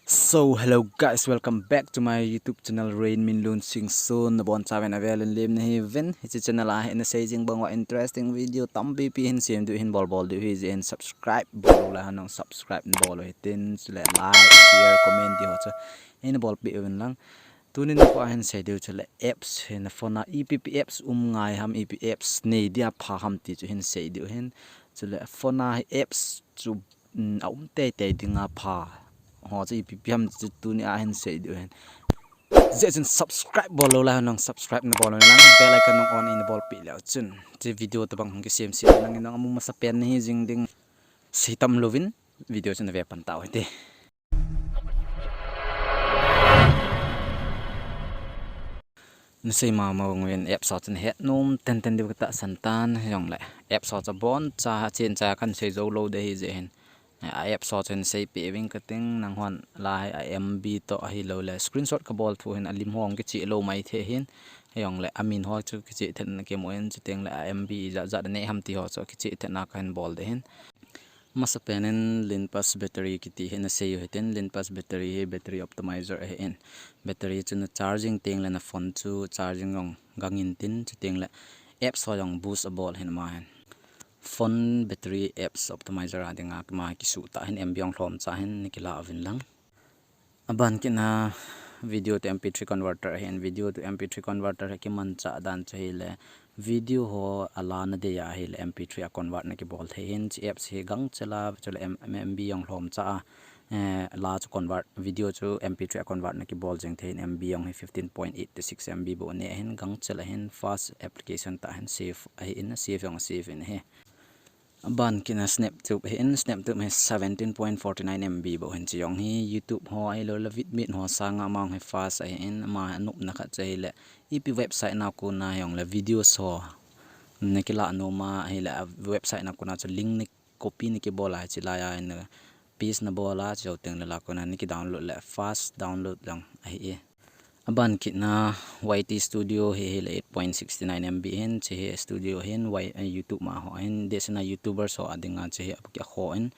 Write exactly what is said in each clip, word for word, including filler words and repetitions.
So hello guys, welcome back to my YouTube channel, Rain Min Lun Sing Sun. Nabon chauvin avel in lim nahi uvin. Hiche channel a hin nasei jing bang uva interesting video tampi pi hin sem diu hin bol bol diu ahi jeh hin subscribe bol lou lai hon nang subscribe nabol u hitin, chule like, share, comment ti ho chu hin bolpeh uvin lang. Tunin nikho a hin sei diu chule apps hin phone a ipi ipi apps um ngai ham, ipi apps nei dia pha ham ti chu hin sei diu hin. Chule phone a hi apps chu um, a um teitei dinga pha ho chu ipi ipi ham chu tuni a hin sei diu hin. Hijeh chun subscribe bol lou lai hon nang subscribe nabol uvin lang, bell icon nang on in nabolpeh leu chun hiche video tobang hung kisem sem nangin nang amu masapen nahi jing ding. Sei tam louvin video chu nave pan tau hite. Nasei mama uvin apps ho chu nahet nom tenten diu katahsan tan, hijongle apps ho chu aboncha chen cha kahin sei jou lou ding ahi jeh hin. A apps ho chu hin seipeh uving kating, nanghon la hi a M B toh ahiloule screenshot kabol thu hin alim ho kicheh lou mai thei hin, hijongle amin ho chu kicheh thetna kimu in, chutengle a M B ijat jat anei ham ti ho chu kicheh thetna kahin bol ding hin. Masapen in Linpass battery kiti hi nasei u hitin, Linpass battery hi battery optimizer ahin. Battery chu na charging tengle na phone chu charging jong gang intin, chutengle apps ho jong boost abol hin ama hin. Phone battery apps optimizer a dinga ama kisuh tah hin, M B jong lhomcha hin nakilah uvin lang. Aban kitna video to M P three converter ahin, video to M P three converter hi kimanchah dan chu ahile video ho ala nadei a ahile M P three a convert nakibol thei hin, hiche apps hi gangchel a chule M-, M B jong lhomcha a, eh, la chu convert, video chu M P three a convert nakibol jeng thei hin, M B jong hi fifteen point eight six M B bou anei ahin, gangchel ahin, fast application tah hin, safe ahin, save jong save in ahi. Aban kitna SnapTube ahin, SnapTube hi seventeen point forty nine M B bou hin, hiche jong hi YouTube ho ahiloule Vidme ho sanga ama jong hi fast ahin, ama anopna khat chu ahile ipi website na kona hijongle videos ho nakilah nom a ahile a website na kona chu link na copy nakibol a, hiche laiya hin paste nabol a, chujou tengle la kona nakidownload le fast download jong ahi e. Aban kitna Y T Studio hi ahile eight point six nine M B hin, hiche hi studio hin, Y-, eh, YouTube ma ho hin, deisahna YouTubers ho a dinga hiche hi abukeh akhoh in,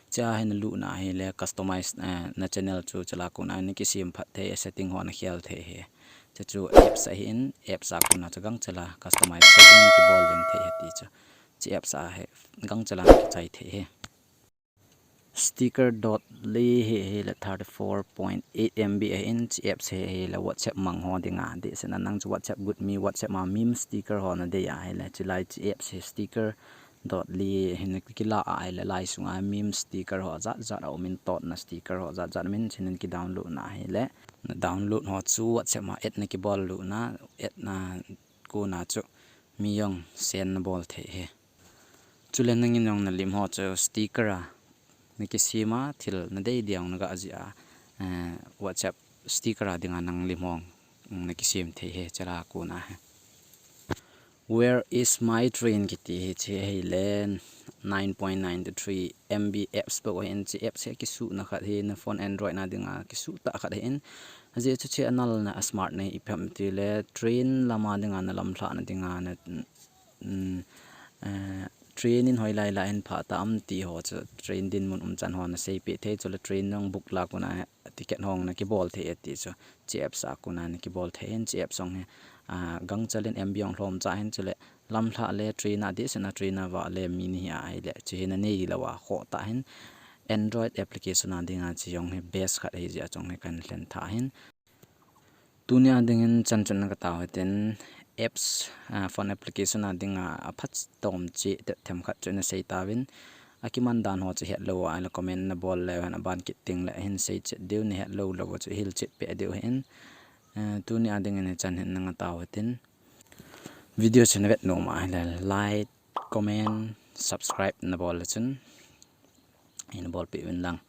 hichea hin nalutna ahile customize, eh, na channel chu hiche la kona nakisem phat thei, setting ho nakhel thei ahi. Hiche chu apps ahin, apps a kona chu gangchel a customize setting nakibol jeng thei ahi ti chu. Hiche apps a hi gangchel a nakichai thei ahi. Sticker dot ly hi ahile thirty-four point eight M B ahin, hiche apps hi ahile WhatsApp mang ho dinga, deisahna nang chu WhatsApp group mi, WhatsApp ma meme sticker ho nadei a ahile, hiche lai hiche apps hi sticker dot ly hin nakilah a ahile lai sunga meme sticker ho jat jat aumin, totna sticker ho jat jat aumin, hiche hin nakidownload na ahile, na download ho chu WhatsApp ma add nakibol lutna, add na kona chu mi jong send nabol thei ahi. Chule nangin jong nalim ho chu sticker a nakisem a, thil nadei ding jong naga jih a, eh, WhatsApp sticker a dinga nang lim ho nakisem thei ahi, hiche la kona hi. Where is my train kiti hi, hiche ahile nine point nine three M B apps bou ahin, hiche apps hi kisuhna khat ahi, na phone Android na dinga kisuh tah khat ahin. Ajeh chu hiche analna, a smart na hi ipi ham itile train lama dinga na lamlhahna dinga na, um, eh, train in hoilai lai a hin phah tam ti ho chu, train dinmun umchan ho naseipeh thei, chule train jong book la kona ticket ho nakibol thei e ti chu, hiche apps a kona nakibol thei ahin, hiche apps jong hi, ah, gangchel in M B jong lhomcha ahin, chule lamlhah le train a, deisahna train a vah le mi nahi a ahile hiche hi nanei lou a khoh tah ahin, Android application a dinga hiche jong hi best khat ahi jeh a chu jong hi kahin lhen tha ahin. Tunia dingin chan chun na katao hitin, apps, ah, phone application a dinga aphatchom cheh themkhat chu nasei tauvin, akiman dan ho chu hetlou a ahile comment nabol leu hen, aban kit tengle hin seichet diu, nahetlou lou chu hilchet peh diu ahin. Eh, tunia dingin hichan hin na katao hitin, video chu navet nom a ahile like, comment, subscribe nabol le chun hin bolpeh uvin lang.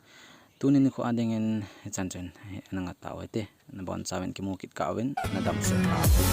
Tuni nikho a dingin hichan chun na katao hite, nabon chauvin kimu kit kah uvin, nadam sel tauvin.